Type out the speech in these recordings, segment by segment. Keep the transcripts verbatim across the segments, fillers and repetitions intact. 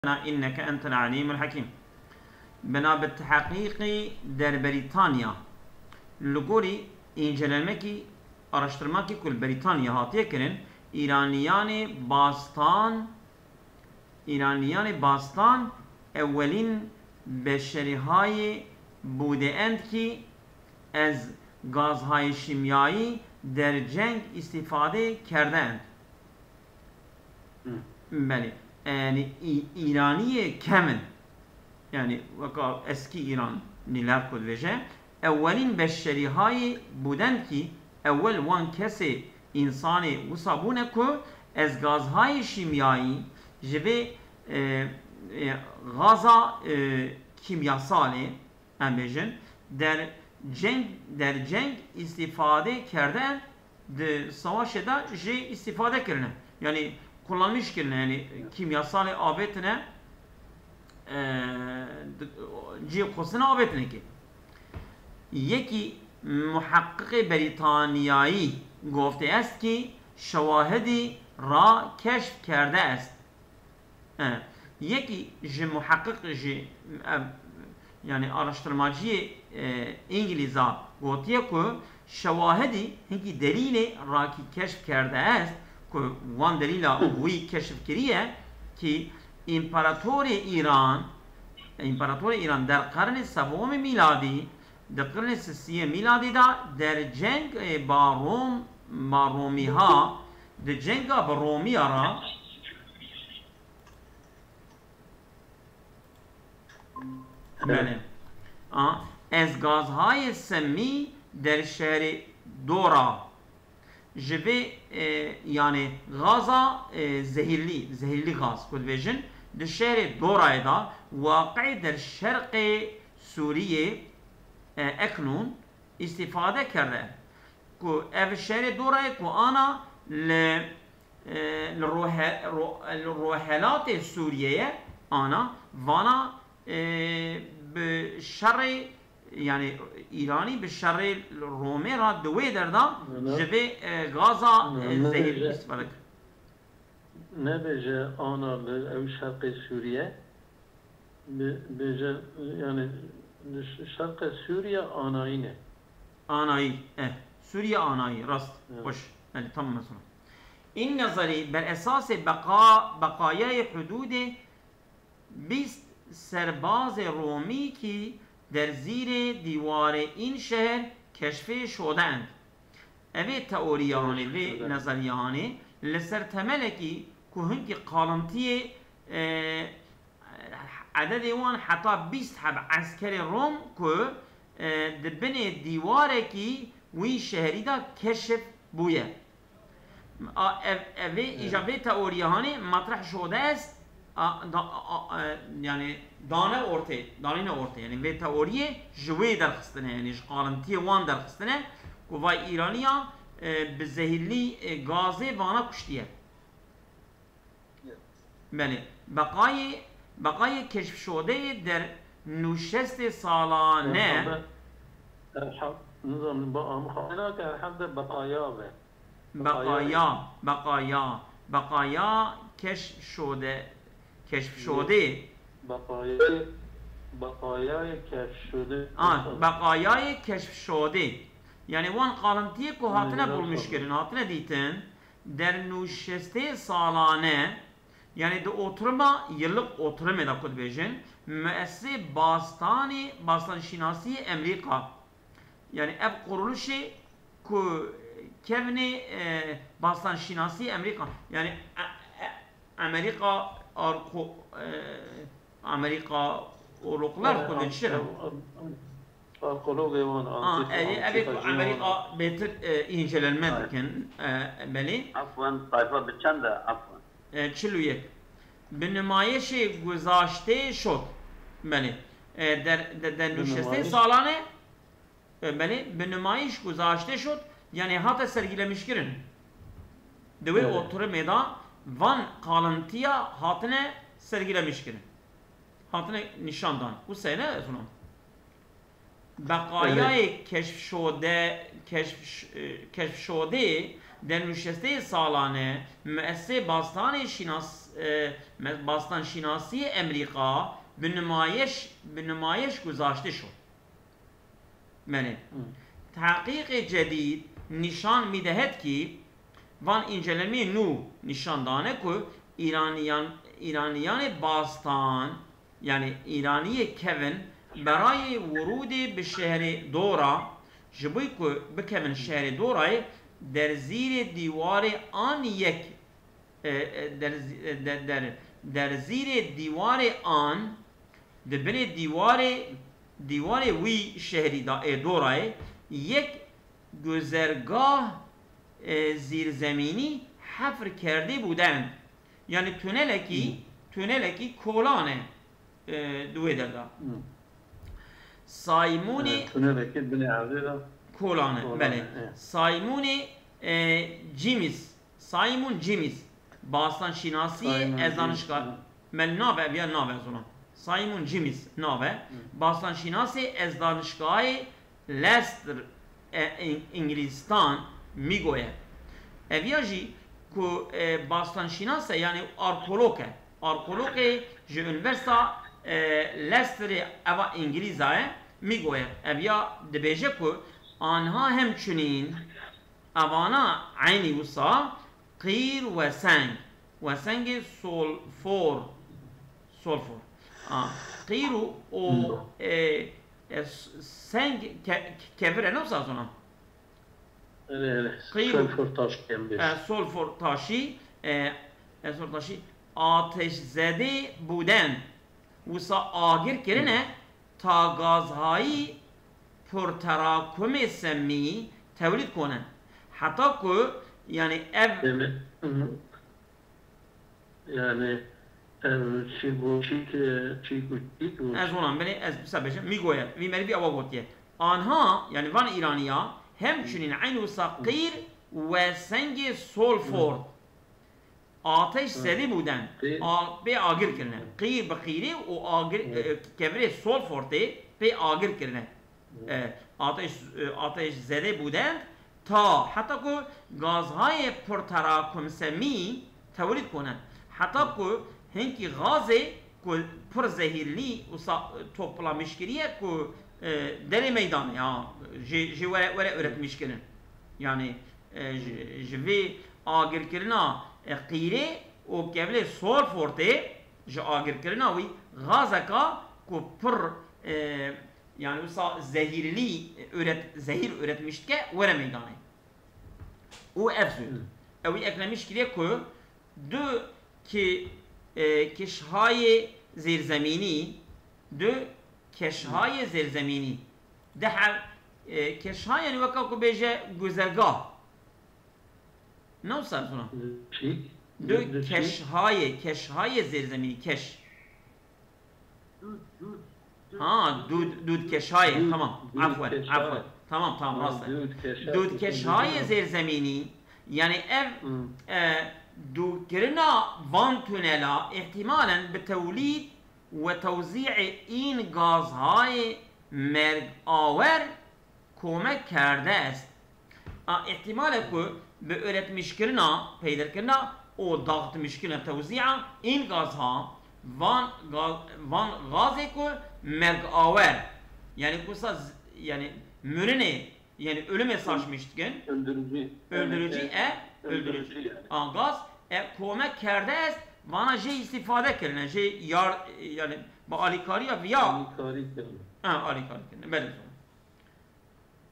إنك أنت العليم الحكيم. Bina bi teheqîqî der Brîtanya. Li gorî încelemekî, araştirmakî ku li Brîtanya hatiye kirin, Îraniyanê bastan, Îraniyanê bastan ewelîn beşerîhayê bûdeend kî ez gazhayê şîmyayî der ceng îstîfade kerdend. Hı. Belê. Yani Î-, Îraniyê kem in. Yani weka eskî Îran nîler ku dibêje. Ewelîn beşerîhayê bûden kî ewel wan kesê însanê wisa bûne ku ez gazhayê şîmyayî ji vê, e, e, gaza, e, kîmyasalê, em bêjin, der ceng, der ceng îstîfade kerde, di savaşê de jê îstîfade kirine. Yani kullanmış kirine, yani kîmyasalê avêtine, e, di, cihê xwestina avêtine ki. Yekî muheqqiqê Brîtanyayî gofte est ki şewahidî ra keşf kerde est. E, yekî ji muheqqiq jî, ev, yani araştirmaciyê, e, Îngilîza gotiye ku şewahidî hinkî delîlê rakî keşf kerde est ku wan delîla wî keşf kiriye ki împaratorê Îran, împaratorê Îran der qernê sevomê mîladî, di qirnê sisiyê mîladî de der ceng, e, ba Rom, ba Romîha, di cenga bi Romiya re Belê. A, ez gazhayê semî der şerê Dora. Ji vê, e, yani gaza, e, zehirli, zehirli gaz ku dibêjin, di şerê Dorayê de waqê der şerqê Sûriyê, e, eknûn îstîfade kerde. Ku ev şerê Dorayê ku ana li e, li rohe-, ro-, li rohelatê Sûriyeyê ana vana, e, bi şerê, yani Îranî bi şerê Romê re di wê derda ji vê, e, gaza, e, zehîr îstîfade kir. Nebêje ana li ew şerqê Sûriye, bi-, bêje, yani li ş-, şerqê Sûriye anayî ne. Anayî, eh. Sûriye anayî, rast. Evet. Xweş. Belê, tamam mesela. În nezerî ber esasê beqa-, beqayayê hudûdê bîst serbazê Romî kî derzîrê dîwarê în şehr keşfê şode end. Evê teoriya hanê, vê nezeriya hanê li ser temelekî ku hinkî qalintiyê, e, ededê wan heta bîst heb eskerê Rom ku, e, di binê dîwarekî wî şehrî de keşif bûye. A, ev, ev vê, îja vê teoriya hanê matreh şode est, a, da, a, a, e, yani dane ortê, danîne ortê. Yani vê teoriyê ji wê derxistine, yani ji qalintiyê wan derxistine ku vay Îraniya, e, bi zehirlî, e, gazê vana kuştiye. Belê. Beqayê, beqayê keşfşodeyê der nûşestê salane. Erham, nizam, ba, am xayna ke herhalde beqaya be. Beqaya, beqaya, beqaya keşfşode, keşfşodê. Beqayê, beqayayê keşfşodê. A, beqayayê keşfşodê. Yani wan qalintiyê ku hatine bulmuş kirin, hatine dîtin. Der nûşestê salane, yani di oturima, yıllık oturimê de ku dibêjin, müessisê bastanê, bastanşînasiyê Emrîka. Yani ev kuruluşê ku kevnê, e, bastanşînasiyê Emrîka. Yani e, e, Amerika arko-, e, Amerika oloklar ku dibêjin. Arkeologê wan, a, antîk-, evê, evê ku antîkaciyê wan. Amerîka bêtir, e, încelenme dikin, e, belê. Afwan, sayfa bi çend e? Afwan. E, çil û yek. Bi nümayişê guzaştê şot. Belê. E, der, de, de nûşestê salane, e, belê, bi nümayiş guzaştê şot, yani hate sergilemişkirin. Di wê oturimê de van qalıntiya hatine sergilemişkirin. Hatine nîşan dan. Wisa ne, Efnan? Beqayayê keşfşode, keşfş-, e, keşfşodê در نوشتهٔ سالانه مؤسسهٔ باستان شناس-، اه، باستانشناسی امریکا به نمایش، به نمایش گذاشته شد. Belê. Hı. Tehqîqê cedîd nîşan midehêt kî van încelemê nû nîşan dane ku Îranîyan, Îranîyanê bastan, yanî Îraniyê kevin berayê wurûdê bi şehrê Dora, ji bo ku bikevin şehrê Dorayê derzîrê dîwarê an yek e, e, der, e, de, der, derzîrê dîwarê an, di binê dîwarê, dîwarê wî şehrî da ê Dorayê yek guzergah, e, zîrzemînî hefr kerdê bûden. Yanî tunelekî, Hmm. tunelekî kolan e, e, di wê derda. Hmm. Saymunê Evet, tunelekî binê erdê de kolan e, kolan belê. E, evet. Saymunê, e, Cimis, Simon Cimis, bastanşinasiyê Simon ez Cimis, danişka-, hı. Mel nave, ev ya nave zona. Simon Cimis nave, Hı. Bastanşinasê ez danişgahê Leicester, e, İng-, İngilizistan, migoye. Ev ya jî ku, e, bastanşinase, yani arkeolog e. Arkeologê ji Üniversita, e, Leicesterê eva İngilîza e, migoye. Ev ya dibêje ku anha hem çunîn Evana eynî wisa qîr we seng, we sengê solfor, solfor. A, qîr û o, Hmm. e, e, s-, seng ke-, ke-, kevir e, ne wisa zona? Hele, hele. Qîr û Solfor taş kevir. E, solfor taşî, e, e, solfor taşî ateşzedê bûden. Wisa agir kirine Hmm. ta gazhayî purterakumê semî tewlîd kone. Heta ku, yani ev Deme-, hı. Yani ev çî û çîk, e, çîk û çîk û Ez wan binê, ez bisa bêjim, mî goye, vî merivî ewa gotiye. Anha, yani van Îraniya, hem Hı. çunîn eyn wisa Hı. qîr we sengê solfor. Hı. Ateş Hı. zedî bûden, Pê a-, pê agir kirine. Qîr bi qîrê û agir, Hı. e, kevirê solfortê pê agir kirine. Hı. E, ateş, e, ateş zedê bûden ta heta ku gazhayê pir terakumsemî tewlîd kone. Heta Hı. ku hinkî gazê ku pir zehîrlî û sa-, toplamiş kiriye ku, e, derê meydanê ya, jê, jê were, were Hı. üretmiş kirin. Yani, e, ji, ji vê agirkirina, e, qîrê û kevlê solfortê ji agirkirina wî gazeka ku pir, e, yani wisa zehîrlî üret-, zehîr üretmiş dike were meydanê. Û ev zû. Hmm. Ew wî eklemiş kiriye ku du ki, e, kişhayê zêrzemînî, du keşhayê zêrzemînî. Di her, e, keşha, yani weka ku bêje guzergah. Ne wisa zûna? Çî? Du Du, du çî? keşhayê, keşhayê zêrzemînî, keş. Dûd, dûd, dûd, Ha, dûd, dûd, dûd dûd, keşayê, dûd, tamam. dûd Afwen, keşayê. afwen. Tamam, tamam, Ha, rast e. dûd keşayê, Dûd keşayê dûd. zêrzemînî, yani ev, Hmm. e, dûrkirina van tunela îhtimalen bi tewlîd we tewzî'ê în gazhayê mergawer komek kerde est. A, îhtimal e ku bi üretmişkirina, peyderkirina û dağıtmışkirina, tewzî'a în gazha, van ga-, van gazê ku mergawer, yani ku sa z-, yani mürine, yani ölüme saçmış dikin. Öldürücü. Öldürücü, Evet, e, evet. öldürücü. Öldürücü yani. A, gaz, e, komek kerde est, vana jê îstîfade kirine, jê yar, yani bi alîkariya viya. Alîkarî kirine. Ha, alîkarî kirine. Belê zû.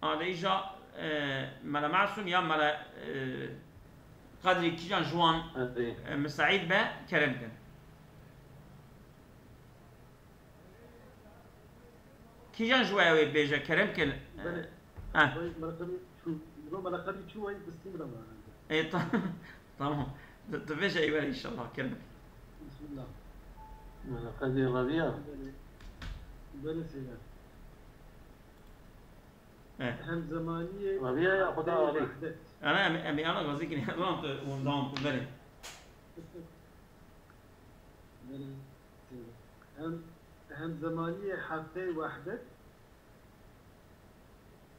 Adê îja, e, Mele Masûm ya Mele, e, Qedrî kîjan ji wan, Qedrî. e, misaîd be, kerem kin. Kîjan ji we ew ê bêje, kerem kin. Belê. Eh. Vay, Mele Qedrî çû, Mele Qedrî çû, vay, bistîn re Ê, ta-, tamam. Tu, tu bêje ey were inşallah, kerem kin. Bismillah. Mele Qedrî reviya. Belê. Belê seyre. Eh. Hemzemaniyê Rabiya ya Xuda hefteyê alî. Wehdet. Ana em, em ana gazî kinî. Wan tu, wan dam tu berê. Hem, hemzemaniyê hefteyê Wehdet,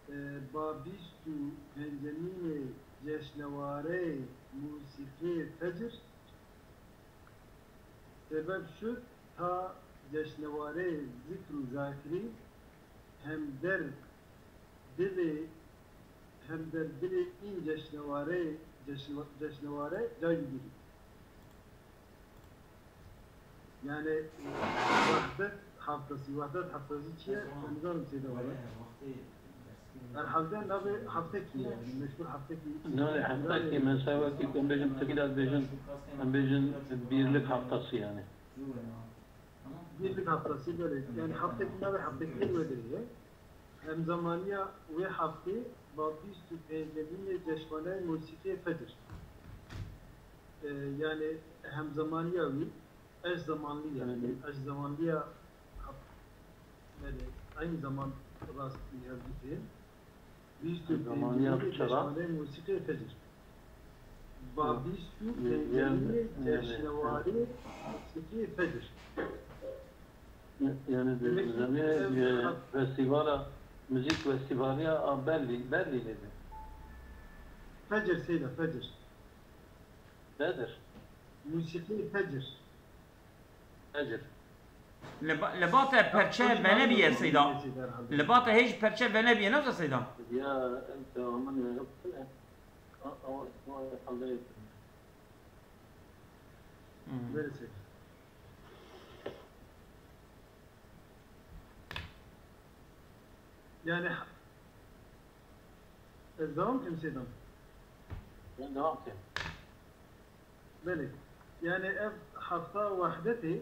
e, ba bîst û pêncemînê ceşnewareyê mûsîqiyê fecir sebeb şud ta ceşnewareyê zikr û zakirî hemder dilê hemder dilê în ceşnewareyê ceşne- ceşneware cay bigirî. Yani Wehdet Haftası, Wehdet Haftası çi ye? Tamam. Em zanim seyda were. Wextê Herhalde navê Haftekî ye. Yani meşhur Haftekî. Navê Haftekî, mesela wekî ku em bêjin, Tirkî de dibêjin, em bêjin birlik haftası yani. Birlik Haftası, belê. Yani Haftekî navê Haftekî wê de ye. Hemzemaniya wê heftê ba bîst û pêncemînê ceşvanayê mûsîqiyê Fecir. E, yani hemzemaniya wî eş zamanlî ye. Hı hı. Eş zamanlî ya, belê, aynı zaman rast bi hev dîtin. Bîst û pêncemînê ceşvanayê mûsîqiyê Fecir. Ba bîst û pêncemînê ceşnewarê mûsîqiyê Fecir. Yani, yani, demek ki, festivala, müzik festivali ya, a, Berlin, Berlin'de mi? Fecir, seyda, Fecir. Nedir? Musiki Fecir. Fecir. Li ba-, li ba te perçe venebiye, seyda. Li ba te hêj perçe venebiye, ne seyda? Ya, devamını yaptı. A, a, o, o, Neresi? Yani, ha-, ez devam kim seydan? Ben devam kim? Belê. Yani ev hafta wehdetê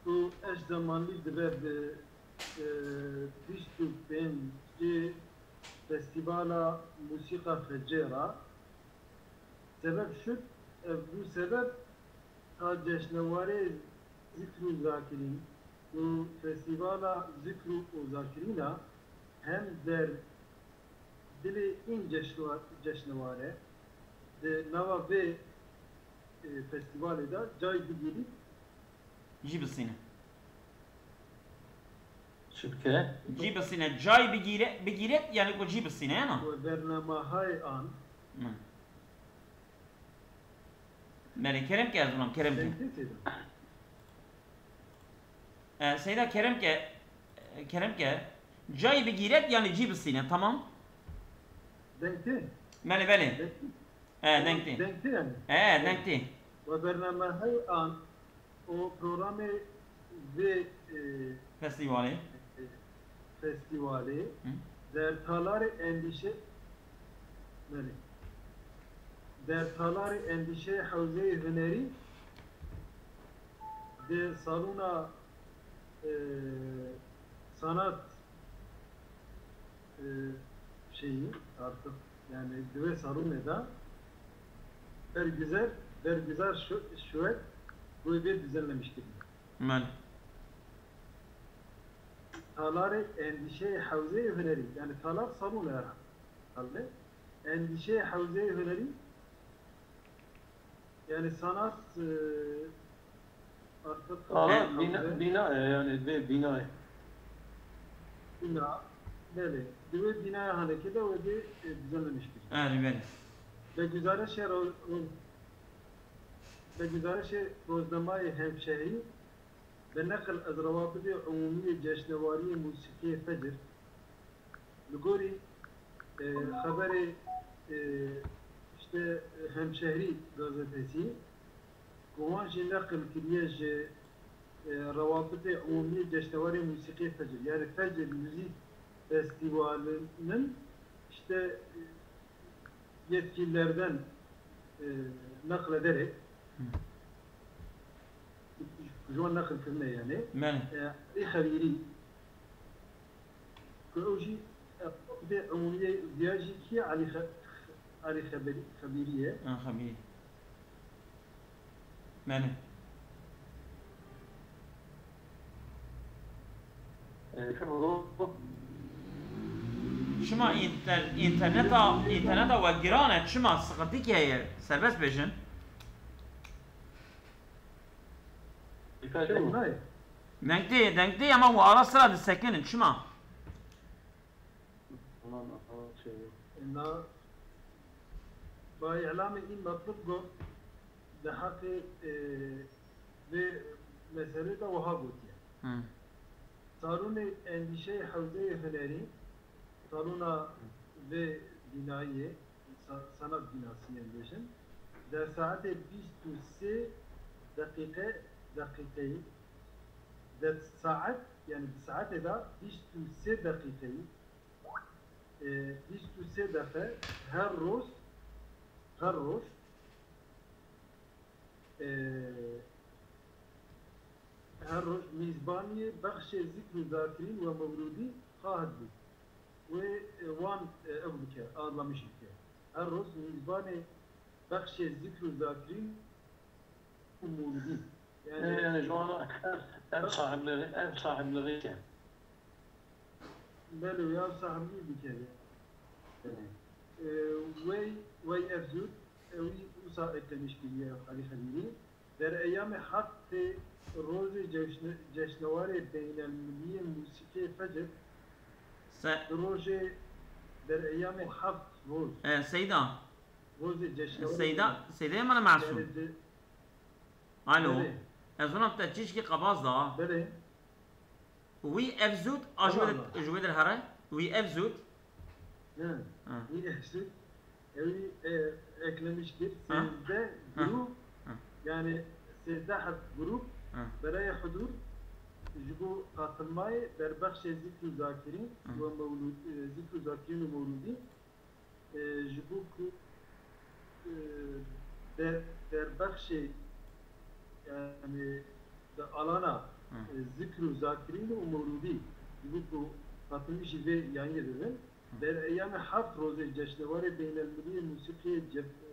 ku eş zamanlî dibe bi, e, bîst û pêncê festîvala musîqa Fecê ra, sebeb şud, ev bû sebeb ta ceşnewarê zikr û zakirîn û festîvala zikr û zakirîna hem der dilê în ceşnwa-, ceşneware di nava vê, e, festîvalê de cay bigirî. Jî bisîne. Çi bike? Cî bisîne, cay bigîre, bigîret, yani ku cî bisîne, yana? We bernamehayê an. Hı. Belê, kerem ke, ez bilam, kerem ke. Dengtê seyda. E, seyda, kerem ke, e, kerem ke. Cay bigîret, yani cî bisîne, tamam. Dengtê. Belê, belê. Dengtê. E, dengtê. Dengtê yani. E, dengtê. We bernamehayê an. O programê vê, e, Festîvalê. e, festîvalê Hı. der talarê endîşe, belê. Der talarê endîşeyê hewzeyê hunerî di salona, e, sanat e, şeyi artık, yani di wê salonê de bergüzar, bergüzar şu, şuet bu evi düzenlemiştir. Belê. Talarê endîşeyê hewzeyê hunerî, yani talar salon herhalde. Endîşeyê hewzeyê hunerî Yani sanat, e, arka Ama tarafı bina, bina ye yani, vê bina ye. Bina, belê. Di wê binaya hanekê de wê bê, e, düzenlemiştir. Erê, belê. Bi guzareşê ro-, ro-, bi guzareşê roznamayê hemşehrî, bi neqil ez rawatibê umûmî yê ceşnewariyê mûsîqiyê Fecir, Li gorî, e, xeberê, e, işte, Hemşehrî gazetesî, ku wan jî neqil kiriye ji, e, Rawatibê Umûmî Ceşnewarê Musîqiyê Fecir, yani Fecir Müzik Festivali'nin işte, e, yetkililerden, e, naklederek, Hı. ji wan neqil kirine yani, Belê. e, Elî Xebîrî, ku ew jî, e, bê umûmiyê viya jî kî Elî Xe-, Elî Xebîrî, Xebîrî ye. Ha, Xebîrî. Belê. E, Çima inter-, interneta, interneta we giran e, çima siqintîkî heye, serbest bêjin? Dengtê, dengtê, ama we ara sira disekinin, çima? Tamam, tamam, şey. Na, Ba îlamê Î Metlub got, di heqê, e, vê meselê de wiha gotiye. Hı. Salonê endîşeyê hewzeyê hunerî, salona vê bînayê, sa-, sanat bînasî yên bêjin, di saetê bîst û sê deqîqe, deqîqeyî, di saet, yani di saetê de bîst û sê deqîqeyî, e, bîst û sê deqe her roj, her roj, e, her roj mîzbaniyê bexşê zikr û zakirîn we mewlûdî xahit bû. Wê, e, wan, e, ew bike, azlamiş bike. Her roj mîzbanê bexşê zikr û zakirîn û mewlûdî. Yani, yani ji wan ev, ev sahibliği, ev sahibliği ke. Belê, ya sahibliği bike. Belê. E, wey, wey ev zûd, e, wî wisa eklemiş kiriye Xalî Xelîlî. Der eyamê heftê rojê ceşne-, ceşnewarê beynelmiliyê musîqiyê Fecr. Se- Di rojê der eyamê heft roj. E, Seyda. Rojê ceşnewarê Seyda, beynel- Seyda mana Masum. Yani de- Alo. Belê. Ez ona te çişkî qebaz da. Belê. Wî ev zûd a ji wê de, ji wê de here? Wî ev zûd? Ne. Ha. Wî ev zûd. Ewî, e, eklemiş kir. Ha. Sêzdeh Ha. grûp, Ha. yani sêzdeh heb grûp Ha. bereyê hudur ji bo qatilmayê derbexşê zikr û zakirîn Hı. û mewlûd, e, zikr û zakirîn û mewlûdî e, ji bo ku, e, de-, derbexşê, yani, di alana, Hı. e, zikr û zakirîn û mewlûdî, ji bo ku qatilmîşî vê yayînê bibin, Hı. der eyamê heft rojê Ceşnewarê Beynelmilî yê Musîqiyê Cef-, e,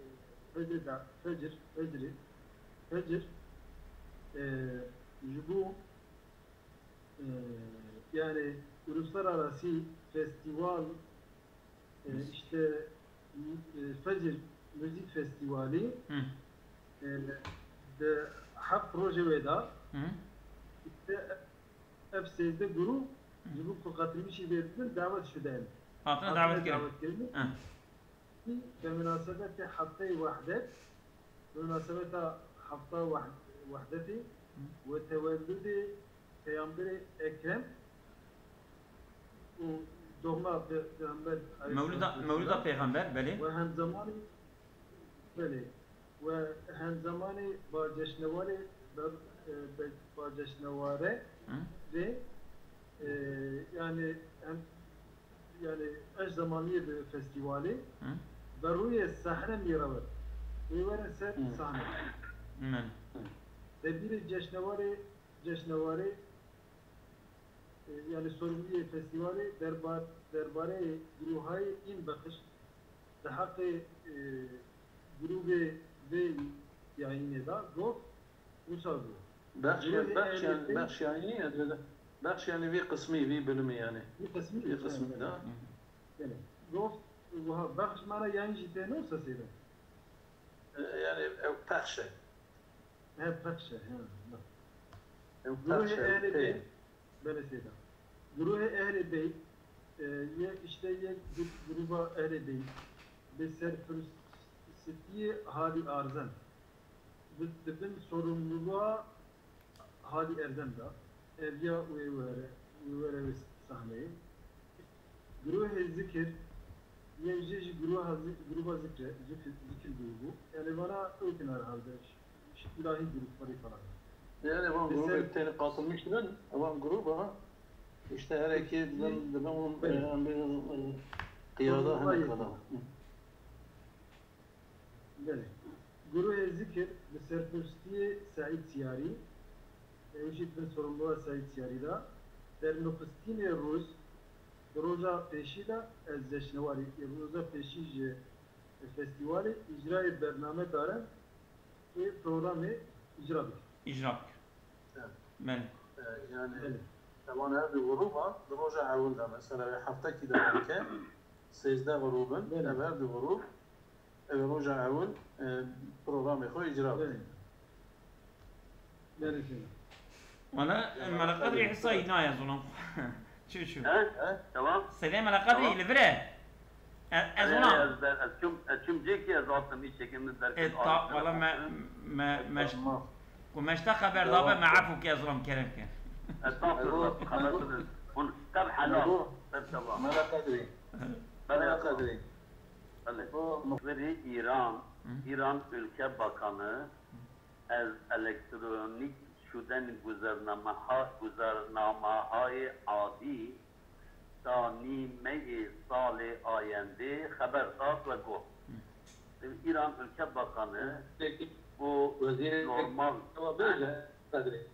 Fecr da-, Fecr, Fecrê, Fecr, e, ji bo, e, yani, uluslararası festival E, işte, e, Fecr Müzik Festivali, Hı. e, di heft rojê wê de, Hı. işte, ev sêzdeh grûp, Hı. ji bo ku qatilmîşî vê bibin, davet şude. Hatine Hatine davet kirin. davet kirin. Hı. Bi minasebetê Hefteyê Wehdet, bi minasebeta hefta weh-, Wehdetê Hı. ve tewelludê Peyamberê Ekrem û doğma pe-, Peyamber Mewlida, aleyhissalatu Mewlida vesselam Peygamber, belê. ve hemzemanê, belê, ve hemzemanê ba ceşnewarê ber-, e, be-, ba ceşneware Hı. rê, e, yani hem, yani eş zamanliyê bi festivalê Hı. ve rûyê sahne mîrewet. Ê were ser Hı. sahne. Men. Debîrê ceşnewarê, ceşnewarê, e, yani sorumluyê festivalê derbar-, derbareyê grûhayê În Bexiş di heqê, e, grûbê vê yayînê de got, wisa got. Bex, Grûhê bex, ehlê yani, beyt bex yani, yani, bex yani vî qismî, vî bilimî yani. Vî qismî, Vî qismî yani. da. Hı. Yani, got, wiha bex ji me re yayîn jî tê ne wisa sêre? E, yani, ew pexş e. He, pexş e, he, bak. Ew Grûhê pexş e, ehlê pê. beyt, belê sêda. Grûhê ehlê beyt, e, ye, işte ye gru-, grûba ehlê beyt. Bi serpirstiyê Halî Arzem. Bi, dibin sorumluluğa Halî Erdem da, ev ya wê were, wê were wê sahneyê. Girohê Zikir, yên jê jî giroha zi-, giroba Zikre, Zikir, Zikir grûbû. Yani vana ew kinar halde, ş-, ş-, ilahî grûb, xwedî falan. Yani van Bi grûbê ser- tên qatılmış dibin, van grûba, işte her ekî dibin, Zikir. dibin, Belê. e, em bêjin, e, qiyada Grûba hinek Zikir. qada. Hı. Belê. Guruhê Zikir bi serpirstiyê Seîd Siyarî, ew jî bin sorumluluğa Seîd Siyarî de, dernixistînê rûz, di roja pêşî de ez ceşnewarî, roja pêşî ji festîvalê îcrayê bername dare û programê îcra bike. Îcra bike. Evet. Belê. E, yani, Belê. Evan her du grûba di roja ewil de, mesela, wê heftekî de bike, sêzdeh grûb in, Belê. Ev her du grûb, ev roja ewil, e, programê xwe îcra bike. Belê. Belê, belê. Wala, Mela Qedrî hisa îna ya zolam. Çu, çu. He? He? Tamam. Sede Mela Qedrî Tamam. li vir e. E, ez ona. Ez, ez çûm, ez çûm cêkî ez hatim îşekê min derket. E, ta, valla me, me, me, ku me ji te xeber dabe, me efû ke ez ona kerem ke. Estağfurullah, xeber bidin. Hûn tev helal, tev şeva. Mela Qedrî. Belê, Mela Qedrî. Belê. Verî Îran, Îran Ülke Bakanı, ez elektronik şuden guzernameha-, guzernamehayê adî ta nîmeyê salê ayendê xeber da ve got, Îran Ülke Bakanı, bu normal. Ama böyle, Kadri.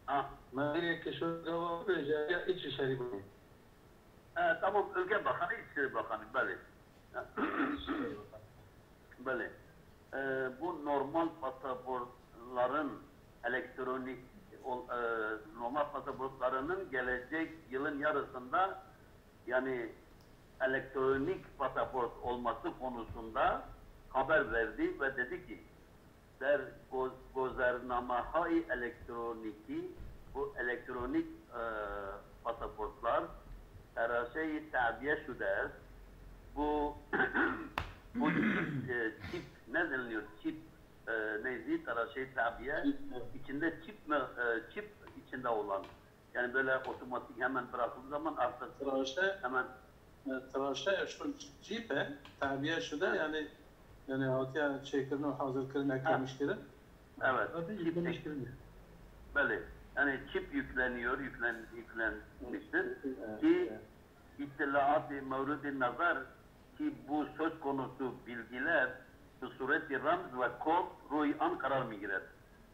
Ha. Mevlüt Kişorgava böyle ya İçişleri Bakanı. E, tamam, Ülke Bakanı, İçişleri Bakanı, belê. Belê. E, bu normal pasaportların elektronik ol-, e, normal pasaportlarının gelecek yılın yarısında, yani elektronik pasaport olması konusunda haber verdi ve dedi ki, der go-, gozernamehayî elektronîkî, bu elektronik, e, pasaportlar, teraşeyî tebiye şude est. Bu, bu çip, e, çip ne deniliyor? Çip, e, neydi? Teraşeyî tebiye. Çip, evet. İçinde çip mi? E, çip içinde olan. Yani böyle otomatik hemen bırakıldığı zaman artık Tiraşe, hemen e, tiraşe şu çîp e, tebiye şude, yani, yani hatiye çêkirin û hazirkirin, eklemiş kirin. Evet, zaten çip yüklemiş ek- kirin. Belê. Yani çip yükleniyor, yüklen-, yüklenmiştir. Evet, ki evet. İttilaat-ı mevrid-i nazar ki bu söz konusu bilgiler bu sureti ramz ve kod ruh-i an karar mı girer?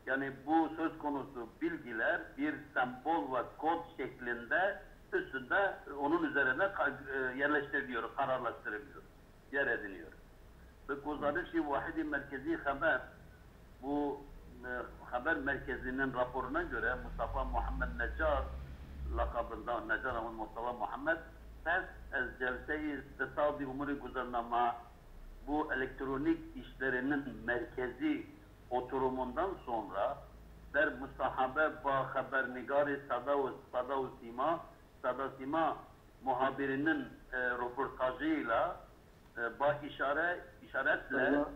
Yani bu söz konusu bilgiler bir sembol ve kod şeklinde üstünde, e, onun üzerine ka-, e, yerleştiriliyor, kararlaştırılıyor, yer ediniyor. Ve guzarişi Vahidi Merkezi Haber, bu, e, haber merkezinin raporuna göre Mustafa Muhammed Necar lakabında Necar ama Mustafa Muhammed, pes ez celseyi sitadi umuri guzernama bu elektronik işlerinin merkezi oturumundan sonra der musahabe ba xebernigarê Sada û, Sada û Sîma, Sada Sîma muhabirinin, e, röportajıyla, e, ba işare, işaretle Sada,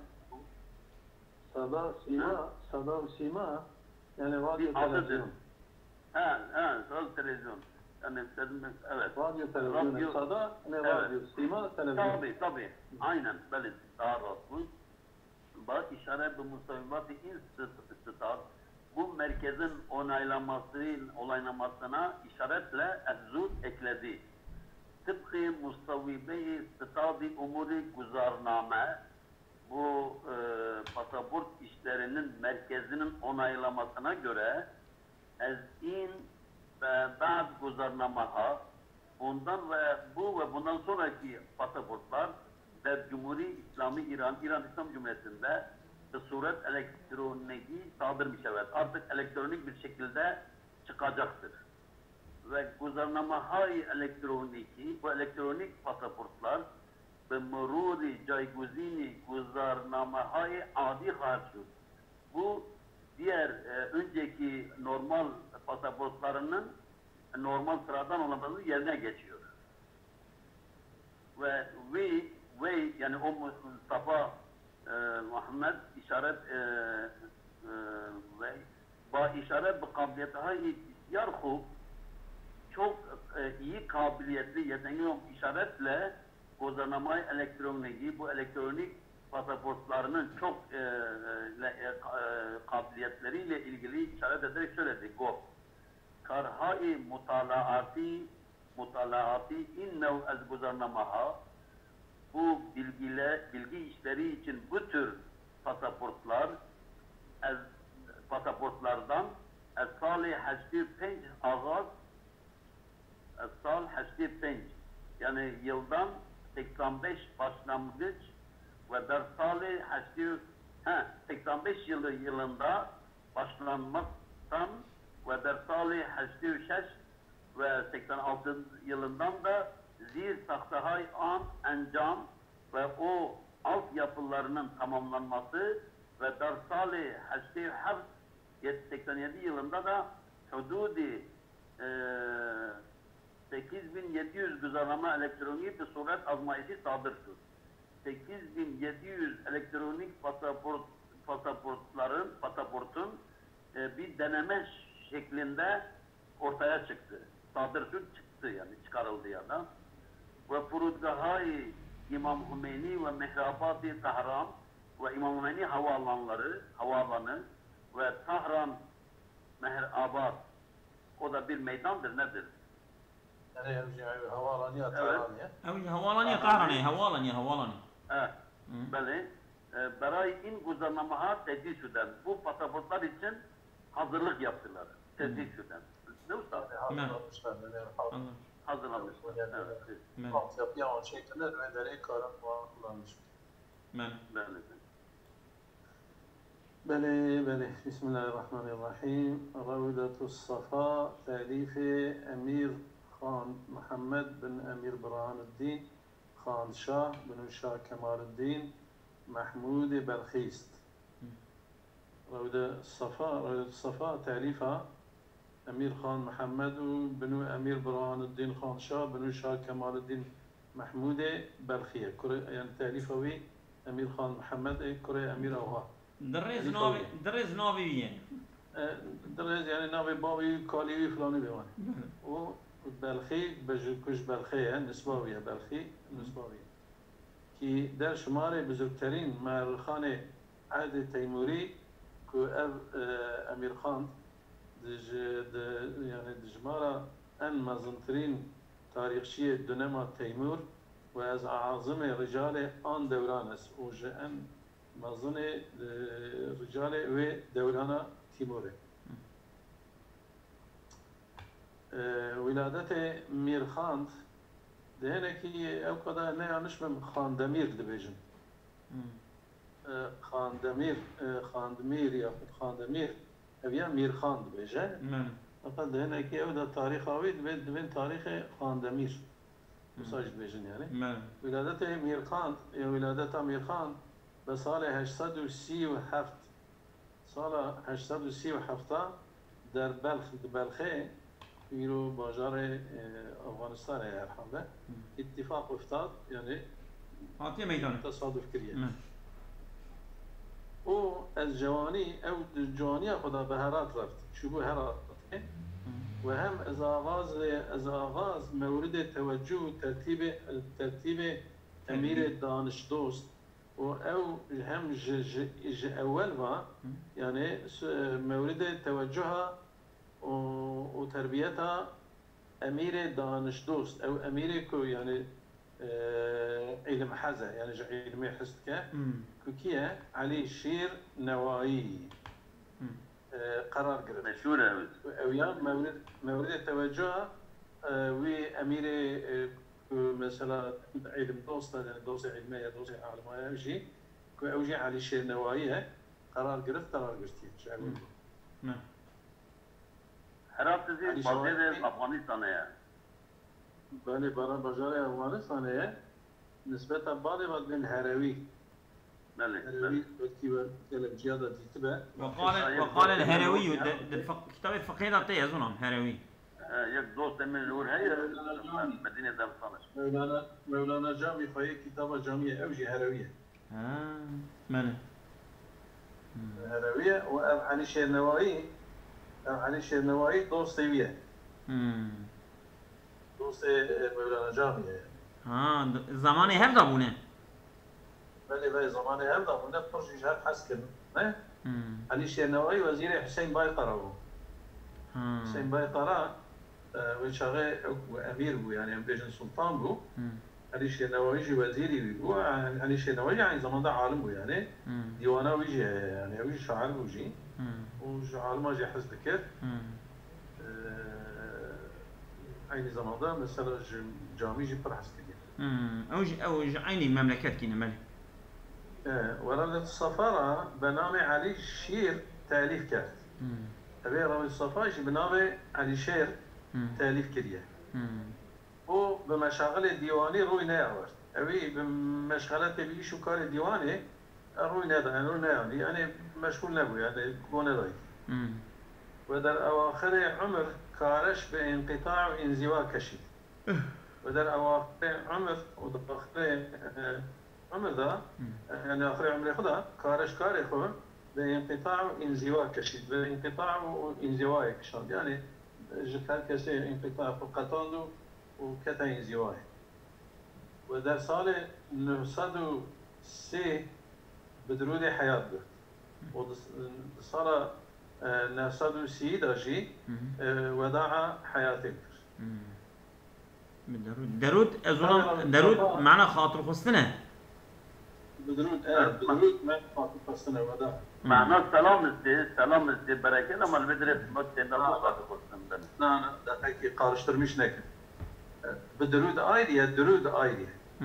Sada Sîma, Ha? Sada û Sîma, yani radyo, Bir adıdır. Televizyon. Ha, ha, radyo, televizyon. Yani dedim, evet. Radyo, televizyon, Radyo, Sada, ne evet. Radyo, Sîma, televizyon. Tabii, tabii. Aynen, belli. Daha rahat bu. Ba işare bi musawibatı in stat-, stat, bu merkezin onaylaması, onaylamasına işaretle ez zûd ekledi. Tıpkı musavvibeyi stadi umuri guzarname, bu, e, pasaport işlerinin merkezinin onaylamasına göre, Ez in ve ba'd guzarnameha, bundan ve bu ve bundan sonraki pasaportlar der Cumhuri İslami İran, İran İslam Cumhuriyeti'nde bi suret elektroniki sadır mi şevet. Artık elektronik bir şekilde çıkacaktır. Ve guzarnamehayî elektroniki, bu elektronik pasaportlar bi mirûrî cayguzînî guzarnamehayî adî xahiş şûn. Bu diğer, e, önceki normal pasaportlarının normal sıradan olanların yerine geçiyor. Ve wê, wê, yani o Mustafa, e, Muhammed işaret, e, e, ve ba işaret bi kabiliyetehayî bisyar xub, çok, e, iyi kabiliyetli, yeteneği olan işaretle gozanamay elektroniki, bu elektronik pasaportlarının çok, e, e, le-, e, ka-, e, kabiliyetleriyle ilgili işaret ederek şöyle dedi, Gov. Karhayî mutalaatî, mutalaatî înnew ez guzarnamaha, bu bilgile-, bilgi işleri için bu tür pasaportlar, ez, pasaportlardan ez salê heştê û pênc axaz, ez sal heştê û pênc, yani yıldan seksen beş başlangıç ve der salê heştê, he, seksen beş yılı yılında başlanmaktan ve der salê heştê û şeş ve seksen altı yılından da zî saxtehay an encam ve o altyapılarının tamamlanması ve der salê heştê û heft, seksen yedi yılında da hududî, e, Sekiz bin yedi yüz güzername elektronî bi suret azmayîşî sadir şûn. Sekiz bin yedi yüz elektronik pasaport, pasaportların, pasaportun, e, bir deneme şeklinde ortaya çıktı. Sadir şûn, çıktı yani, çıkarıldı ya da. Ve furudgahayı İmam Hümeyni ve Mehrabadi Tahran ve İmam Hümeyni havaalanları, havaalanı ve Tahran Mehrabad, o da bir meydandır, nedir? Yani ev jî ev havaalanı ya, Evet. Tahran ya. Ew jî hevalaniye Tahranê. Tahranê, hevalaniye, hevalaniye. Evet. Hı. Belê. E, beray in guzernamaha tecî şuden. Bu pasaportlar için hazırlık yaptılar. Tecî Hı. şuden. Ne usta? Yani hazırlamışlar, yani hazır. Anladım. Hazırlamışlar. Yani Evet. Evet. Altyapıya o şekilde ve derek kararı kullanmış. Men. Belê. Belê, belê. Bismillahirrahmanirrahim. Rewdetus Safa, telîfê Emîr Xan Mihemed bin Emîr Birhanuddîn Xan Şah bin Şah Kemaluddîn Mehmûdê Belxîst. Hı. Rewde Safa, Rewde Safa telîfa Emîr Xan Mihemed û binû Emîr Birhanuddîn Xan Şah, binû Şah Kemaluddîn Mehmûdê Belxî ye. Kurê, yani telîfa wî Emîr Xan Mihemed ê kurê Emîr Ewha. Dirêz Telîfa navê, wî ye. Dirêz navê wî ye. E, dirêz yani navê bavê wî, kalê wî, filanî bê wan. Hı. Û Belxî, be ji, ku ji Belxê ye, nisba wî ye Belxî, Hı. nisba wî ye. Ki der şumarê bizurgterîn me'rixanê ehdê Teymûrî ku ev, e, Emîr Xan di ji, di, yani di jimara en mezintirîn tarîxçiyê dunema Teymûr û ez azimê ricalê an dewran ez û ji en mezinê, e, ricalê wê dewrana Tîmûrê. E, wîladetê Mîrxand, di hinekî ew qada ne yanlış bim, Xandemîr dibêjin. Hmm. E, Xandemîr, e, Xandmîr yaxud Xandemîr, ev ya Mîrxan dibêje. Hmm. Fakat di hinekî ew de tarîxa wî divê, divên tarîxê Xandemîr. Hmm. Wisa jî dibêjin yani. Hmm. Wîladetê Mîrxand, ya wîladeta Mîrxand, bi salê heşt sed û sî û heft Sala heşt sed û sî û heft der Belx, di Belxê, îro bajarê, e, Afganistanê ye herhalde, Hı. îtîfaq uftad, yani Hatiye meydanê. tesaduf kiriye. Hı. Û ez cewanî, ew di cewaniya xwe de bi Herat reft, çûbû Heratê. Hı. Û hem ez axaz, ez axaz mewridê teweccûh û tertîbê, tertîbê Tertîb. Emîrê danişdost, û ew hem ji, ji, ji ewel ve, Hı. yani, s-, mewridê tewecuha û, û terbiyeta emîrê danişdost, ew emîrê ku, yani, e, îlimhez e, yani, ji îlimê hez dike, Hı. ku kî ye? Elî Şîr Newayî. Hı. e, qerar girift. Meşhûr e ew. Ew ya mewrid, mewridê tewecuha, e, wî emîrê, e, ku mesela îlim dost e, yani dostê îlmê ye, dostê alima ye, ew jî, ku ew jî Elî Şêrnewayî ye, qerar girift, qerar girtiye. Ji ew Hmm. Ne. Herat dizî Elî bazêrê Şêrnewayî Afganistanê ye. Belê, bara bajarê Afganistanê ye. Nisbeta balê ve dibên herewî. Belê, Herewî belê. belkî we gelek ciya de dîtibe. Ve qale, Şayê ve qale zor herewî, ya. de, de fiq-, kitabê fiqhê de tê, ez onam, herewî. E, yek dostê min li wir heye, Mevlana Camî. Medînê Dersan e. Mevlana, Mevlana Camî xweyê kitaba Camî ye, ew jî herewî ye. Ha, belê. Hmm. Herewî ye û ev Elî Şêrnewayî, ev Elî Şêrnewayî dostê wî ye. Hmm. Dostê, e, Mevlana Camî ye. Ha, d-, zemanê hev de bûne? Belê, belê, zemanê hev de bûne, pir jî ji hev hez kirin. Ne? Hmm. Elî Şêrnewayî wezîrê Hüseyin Bayqara bû. Ha. Hüseyin Bayqara, e, wê çaxê ew emîr bû, yani em bêjin sultan bû. Hmm. Elî Şêrnewayî jî wezîrî wî bû. Elî Şêrnewayî jî aynı zamanda alim bû yani. Hmm. Dîwana wî jî heye yani. Ew jî şair bû jî. Hmm. Û ji alima jî hez dikir. Hmm. Ee, aynı zamanda mesela ji Camî jî pir hez kiriye. Hmm. Ew jî, ew ji eynî memleket kî ne, belê. Ee, Weradet Safa ra bi namê Elî Şîr telîf kerd. Hmm. Evê Rewdet Safa jî bi navê Elî Şêr Hmm. telîf kiriye. Hmm. Û bi meşaxilê dîwanî rûy neyawert. Ewî bi meşxeletê, bi îş û karê dîwanê rûy neda, yani rû neyanî, yani meşxûl nebû, yani go nedayî. Hmm. Ve der ewaxirê umir kareş bi înqîta û înzîwa keşît. Weder ew axirê umir û di axirê, e, umir de, Hmm. e, yani axirê umrê xwe de, kare ji karê xwe bi înqîta û înzîwa keşît, bi înqîta û, û înzîwayê kişand. Yani ji her kesê înqîta xwe qetand û, û kete înzîwayê. Weder salê neh sed û sê bi dirûdê heyat girt. Û di, di sala, e, neh sed û sî de jî, Hı hı. e, wedaa heyatê kir. Hı. Bi derûd. Derûd, ez Tabii, ona, tabii, derûd tabii. mana xatirxwestin e. Bi dirûd, evet, bi dirûd me xatirxwestin e, weda. Hı. Mana selam izê, selam izê, bereket, ama li vê dirê wek tênda xatirxwestin bin. Na, na, deqekî karıştırmış nekin. E, bi dirûd ayrı ye, dirûd ayrı ye. Hı.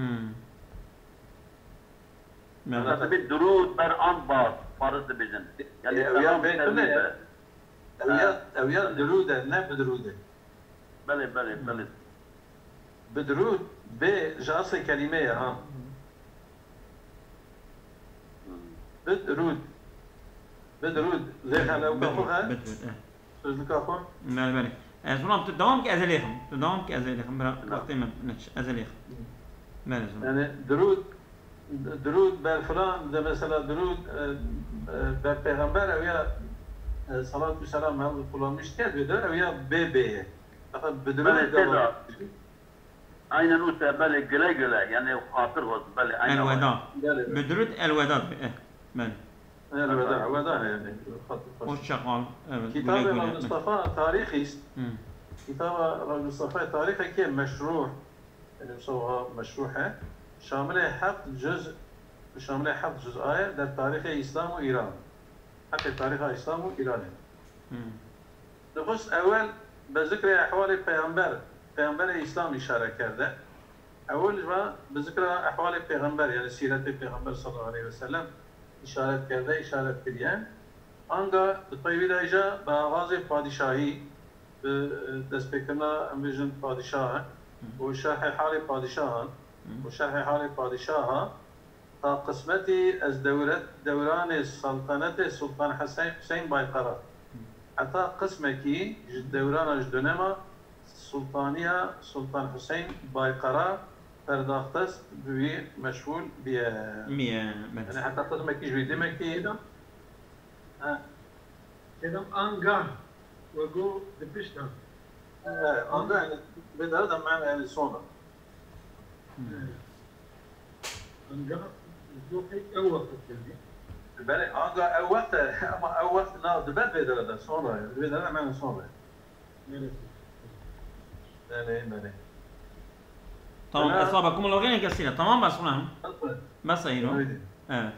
Mesela Evet. dibê dirûd ber an bas, faris dibêjin. Yani Ew ya selam bê ser tune wî ye. be. Ew ya, Ha. ew ya dirûd e, ne bi dirûd e. Belê, belê, belê. Bi dirûd, bê ji aslê kelîme ye, ha. Hmm. Bi dirûd. Bi dirûd. Lê Belê, xelewka xwe belê, he? bi dirûd, eh. Sözlüka xwe. Belê, belê. Ez, Zulam, tu dewam ke, ez ê lêxim. Tu dewam ke, ez ê lêxim. Bira, Tamam. wextê me neç. Ez ê lêxim. Belê, Zulam. Yani dirûd, dirûd ber filan de mesela dirûd, e, e, ber pêxember ew ya, e, salat û selam hewl kullanmış diye bir de ew ya bê bê ye. Fakat bi dirûd Belê, devam. têda. Aynen wisa, belê, güle güle. Yani xatir xwest, belê, aynen Elweda. Belê. Bi dirûd elweda dibe. Eh, belê. Elweda, elweda yani. Hoşça kal. Evet, güle Kitabê güle. Mustafa Tarîxî. Hı. Kitaba Mustafa Tarîxekê meşrûh. Yani Mustafa meşrûh e. Şamilê heft cüz, şamilê heft cüz aye der tarîxê Îslam û Îran. Heqê tarîxa Îslam û Îranê. Hı. Dixwest ewel bi zikrê ehwalê peyamber, peyamberê Îslam îşare kerde. Ewil va bi zikra ehwalê pêxember, yani sîretê pêxember sallallahu aleyhi ve sellem îşaret kerde, îşaret kiriye. Anga di pey wî de jî bi axazê padîşahî, bi, e, destpêkirina, em bêjin, padîşah û şerhê halê padîşahan û şerhê halê padîşaha ta qismetî ez dewret, dewranê saltanetê Sultan Hesen Hüseyin Bayqara. Heta qismekî ji dewrana ji dönema sultaniya Sultan Hüseyin Bayqara perdaxtes bi wî meşgûl biye. Miye, evet. Yani heta qismekî ji wî demekî. Çêdam, ha. Çêdam anga we got di pişta. E, anga yani, vê dere de men yani sonra. Hmm. Anga doqê ew wext kevî. Belê, anga ew wext e, ama ew wext nav dibe vê dere de sonra. Vê dere hemen sonra. Belê. Belê, belê. Tamam, Ena- esaba kum login kesîne. Tamam, bes ona. Bes. Bes ayno. Haydi. Evet.